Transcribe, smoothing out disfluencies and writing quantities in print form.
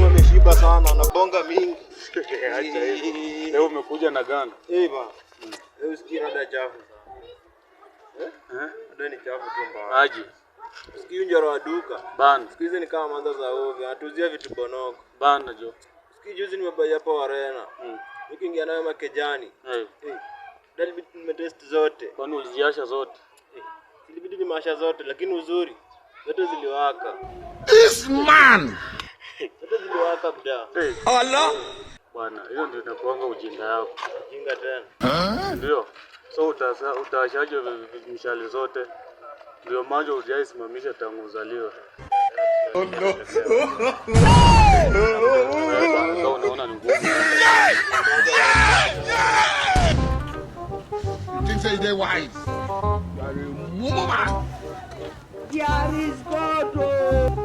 Umeshiba sana na bonga mingi. Acha hivyo. Leo umekuja na gani? Eh bana. Leo sikii rada chafu sana. Eh? Eh? Rada ni chafu tu mbaya. Aje. Sikii njoro wa duka. Bana. Siku hizi ni kama manza za ovyo, anatuuzia vitu bonoko. Bana jo. Sikii juzi nimebuy hapa Warena. Nikiingia nayo makejani. Eh. Eh. Dalibidi nimetest zote. Kwani uliziasha zote? Eh. Ilibidi nimeasha zote, lakini uzuri zote ziliwaka. This man! Zote ziliwaka bda. Eh. Allah! Bwana, hiyo ndio inakuanga ujinga yako. Jinga tena. Ndio. So utaashaje mishale zote? Ndio maana hujaisimamisha tangu uzaliwe. Oh no! Bana, unaona ni ngumu. You think say you dey wise? You are a mumu man. There is God. Oh.